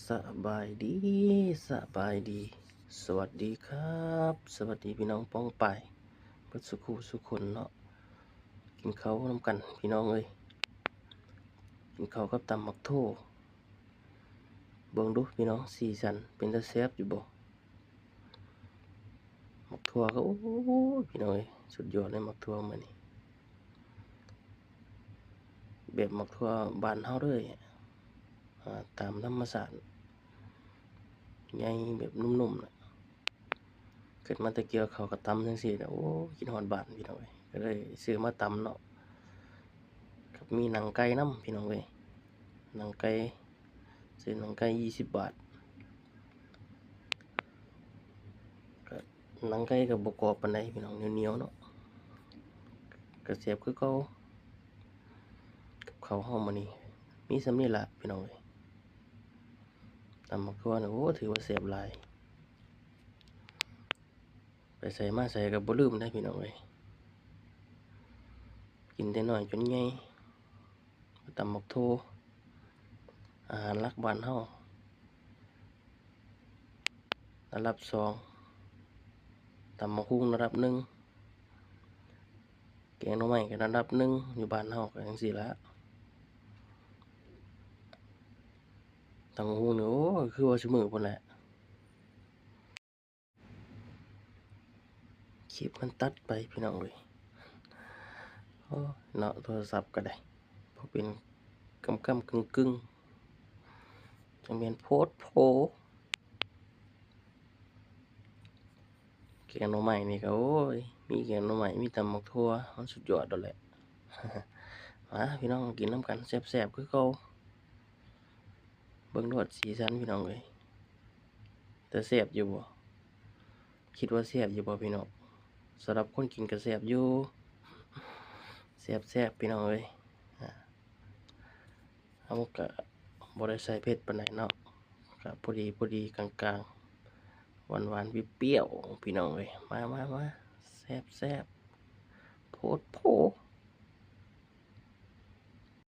ສະບາຍດີ ສະບາຍດີ ສະຫວັດດີຄັບ ສະຫວັດດີພີ່ນ້ອງປ້ອງປາຍເບິດສູ່ຄູ່ສູ່ຄົນເນາະ. ກິນເຂົ້ານຳກັນພີ່ນ້ອງເອີຍ ກິນເຂົ້າກັບຕຳໝາກໂທ. ເບິ່ງດູພີ່ນ້ອງ ສີສັນເປັນຕາແຊບຢູ່ບໍ່? ໝາກຖົ່ວກໍ ໂອ້ຍ ພີ່ນ້ອງເອີຍ ສຸດຍອດເລີຍໝາກຖົ່ວມື້ນີ້. ແບບໝາກຖົ່ວບ້ານເຮົາເດີ ອາ ຕາມທຳມະຊາດ ໃຫຍ່ແບບໜຸ່ມໆນະ. ເກີດມາແຕ່ກ່ຽວເຂົ້າກໍຕຳຈັ່ງຊີ້ແຫຼະ. ໂອ້ ຄິດຮອດບ້ານພີ່ນ້ອງເອີຍ ກໍເລີຍຊື້ມາຕຳເນາະ. ກັບມີໜັງໄກ່ນຳພີ່ນ້ອງເອີຍ ໜັງໄກ່ ຊື້ໜັງໄກ່ ຊາວບາດ. ກໍໜັງໄກ່ກໍບໍ່ກອບປານໃດພີ່ນ້ອງ ໜຽວໆເນາະ ກໍແຊບຄືເກົ່າ. ກັບເຂົ້າເຮົາມື້ນີ້ມີສ່ຳນີ້ລະພີ່ນ້ອງເອີຍ. ຕຳໝາກຖົ່ວນີ້ ໂອ້ ຖືວ່າແຊບຫຼາຍ ໄປໃສມາໃສກໍບໍ່ລືມເດ້ພີ່ນ້ອງເອີຍ. ກິນແຕ່ນ້ອຍຈົນໃຫຍ່ ຕຳໝາກຖົ່ວ ອາຫານຫຼັກບ້ານເຮົາ ລະດັບສອງ. ຕຳໝາກຫຸ່ງລະດັບໜຶ່ງ ແກງໜໍ່ໄມ້ກໍລະດັບໜຶ່ງ ຢູ່ບ້ານເຮົາກໍຈັ່ງຊີ້ລະ. ຕຳໝາກຫຸ່ງນີ້ ໂອ້ຍ ຄືວ່າຊຸມື້ພຸ້ນແຫຼະ. ຄລິບມັນຕັດໄປພີ່ນ້ອງເອີຍ ໂອ້ ເນາະ ໂທລະສັບກໍໄດ້ ພໍເປັນກຳໆກຶ່ງໆ ຈັ່ງແມ່ນໂພດໂພ. ແກງໜໍ່ໄມ້ນີ້ກໍ ໂອ້ຍ ມີແກງໜໍ່ໄມ້ ມີຕຳໝາກຖົ່ວ ມັນສຸດຍອດໂລດແຫຼະ. ມາພີ່ນ້ອງ ກິນນຳກັນ ແຊບໆຄືເກົ່າ. ເບິ່ງໂລດສີສັນພີ່ນ້ອງເອີຍ ແຕ່ແຊບຢູ່ບໍ່? ຄິດວ່າແຊບຢູ່ບໍ່ພີ່ນ້ອງ? ສຳລັບຄົນກິນກໍແຊບຢູ່ ແຊບໆພີ່ນ້ອງເອີຍ. ອາ ເຮົາກໍບໍ່ໄດ້ໃສ່ເຜັດປານໃດເນາະ ກໍພໍດີໆ ກາງໆ ຫວານໆ ປຽວໆ ພີ່ນ້ອງເອີຍ. ມາໆໆ ແຊບໆ ໂພດໂພ.